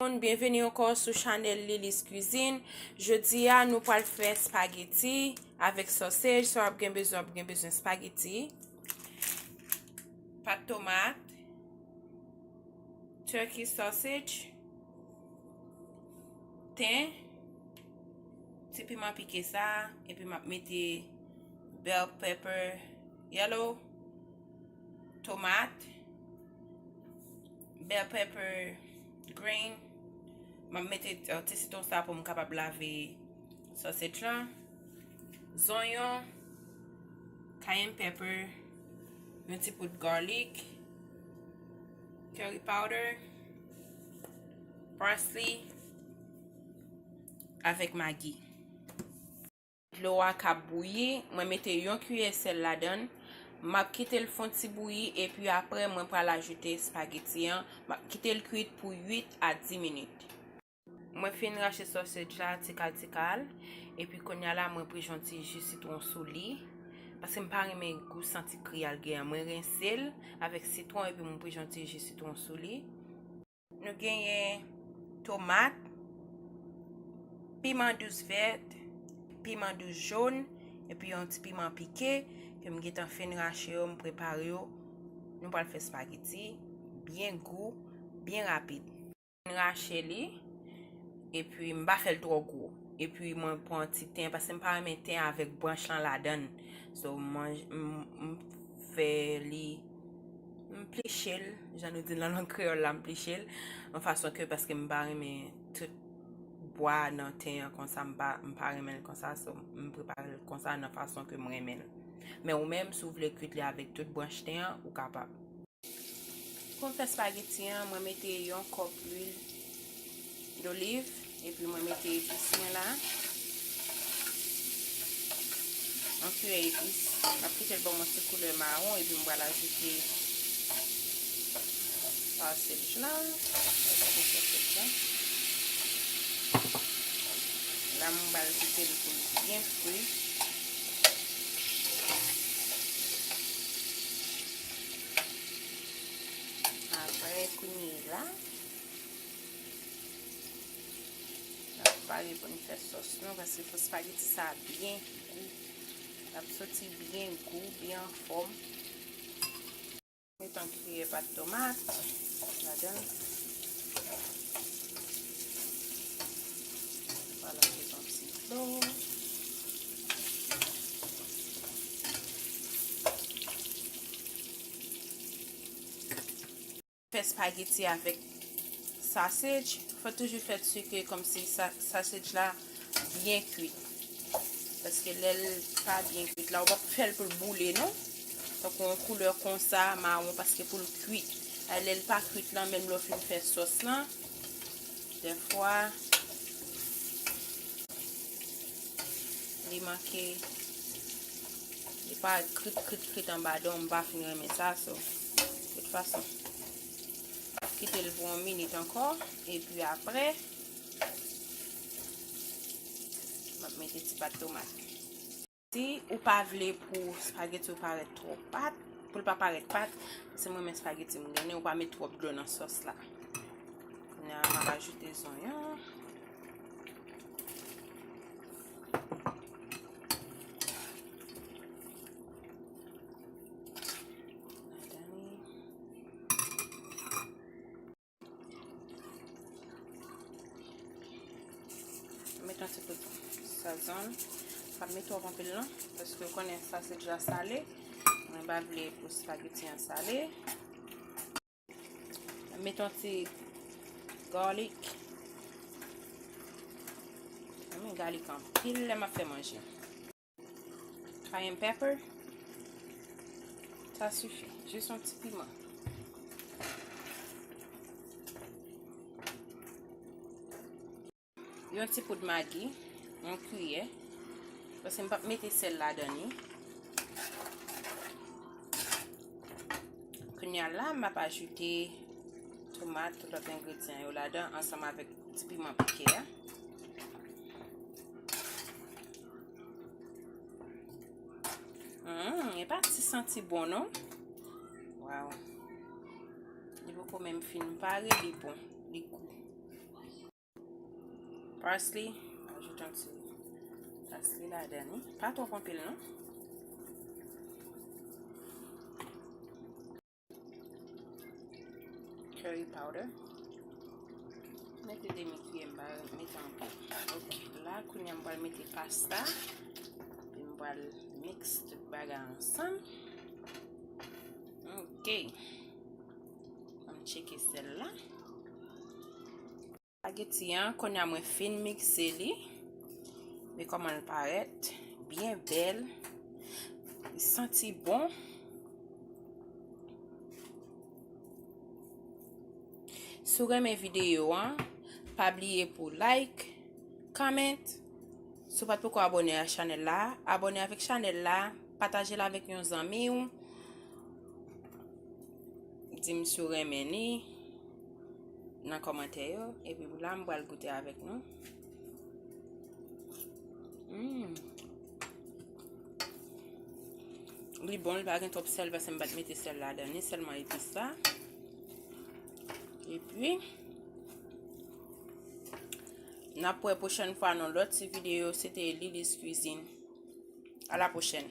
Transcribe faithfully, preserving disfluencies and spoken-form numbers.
Moun, byenveni ankò sou chanèl Lily's Cuisine. Jodi a, nou pral fè spaghetti avèk sausage. Sa w ap gen bezwen, w ap gen bezwen spaghetti, pat tomat, turkey sausage, ten, ti piman pike sa, epi m ap mete bell pepper yellow, tomat, bell pepper green. M ap mete, uh, ti sitwon sa pou m kapab lave sausage lan. Zonyon, cayenne pepper, yon ti poud garlic, curry powder, parsley, avèk Maggi. Dlo a k ap bouyi, mwen mete yon kiyè sèl ladan l. M ap kite l fon ti bouyi, epi apre, mwen pral ajoute espageti an. M ap kite l kwit pou uit a dis minit. Mwen fin rache sausage la, ti kal, ti kal. Epi kounye a la, mwen pran yon ti ji sitwon sou li. Paske m pa renmen gou santi kri a l gen an. Mwen rense l avèk sitwon, epi mwen pran yon ti ji sitwon sou li. Nou genyen tomat, piman dous vèt, piman dous jòn, epi yon ti piman pike, ke m gentan fin rache yo, m prepare yo. Nou pral fè espageti, byen gou, byen rapid. M rache li, epi m pa fè l twò gwo. Epi mwen pran ti ten, paske m pa renmen ten avèk branch lan ladan l. So, m, m, m fè li, m pliche l, jan nou di l nan lang kreyòl la, m pliche l, yon fason ke, paske m pa renmen tout bwa nan ten an konsa, m pa, m pa renmen l konsa, so, m prepare l konsa nan fason ke m renmen l. Men ou menm, si w vle kwit li avèk tout branch ten an, ou kapab. Pou m fè espageti an, mwen mete yon kòp lwil doliv, epi mwen mete epis mwen la. Yon kiyè epis. M ap kite l ban m yon ti koulè mawon, epi m pral ajoute sausage lan. Ajoute sausage lan. La, m pral kite l pou l byen fri. Apre, kounye a la, n ap pare pou n fè sòs nou, paske fò espageti sa byen gou. L ap soti byen gou, byen anfòm. Met yon kiyè pat tomat ladan l. Pral ajoute yon ti dlo. Fè espageti avèk sausage, fò toujou fè si ke kòmsi sa, sausage la byen kwit. Paske lè l pa byen kwit la, ou p ap fè l pou l boule, non. Tankou yon koulè konsa, mawon, paske pou l kwit. A, lè l pa kwit lan, menm lè w fin fè sòs lan, dèfwa, li manke, li parèt krit, krit, krit anba dan, m pa fin renmen sa, so, tout fason. Kite l pou yon minit ankò, epi apre, m ap mete ti pat tomat. Si ou pa vle pou espageti ou parèt twò pat, pou l pa parèt pat, se mwen menm espageti m renmen, ou pa met twòp dlo nan sòs la. Kounye a, m ap ajoute zonyon. Met yon ti kou sazon. Pa met twòp anpil non, paske w konnen sa se deja sale. Mwen pa vle pou spageti an sale. Met yon ti garlic. Mwen renmen garlic anpil lè m ap fè manje. Cayenne pepper. Sa sifi. Jis yon ti piman. Yon ti poud Maggi, yon kiyè. Paske m p ap mete sèl ladan li. Kounye a la, m ap ajoute tomat, tout lòt engredyan yo ladan, ansanm avèk ti piman pike a. Hum, e pa ti santi bon, non? Waw. Li poko menm fin pare, li bon, li gou. Parsley, ajoute yon ti parsley ladan li. Pa twòp anpil non. Curry powder. Mete demi kiyè, m pa mete anpil. Ok, la kounye a m pral mete pasta. Epi m pral mix tout bagay ansanm. Ok. Ann tcheke sèl la. Espageti an, kounye a mwen fin mikse li. Men kòman l parèt, byen bèl. Li santi bon. Si w renmen videyo an, pa bliye pou like, comment. Si w pa t poko abòne a chanèl la, abòne avèk chanèl la, pataje l avèk yon zanmi w. Di m si w renmen li nan kòmantè yo. Epi la, m pral goute avèk nou. Mm. Li bon, li pa gen twòp sèl, paske m pa t mete sèl ladan li, sèlman epis la. Epi, n ap wè pwochèn fwa nan lòt ti videyo, se te Lily's Cuisine. À la prochaine.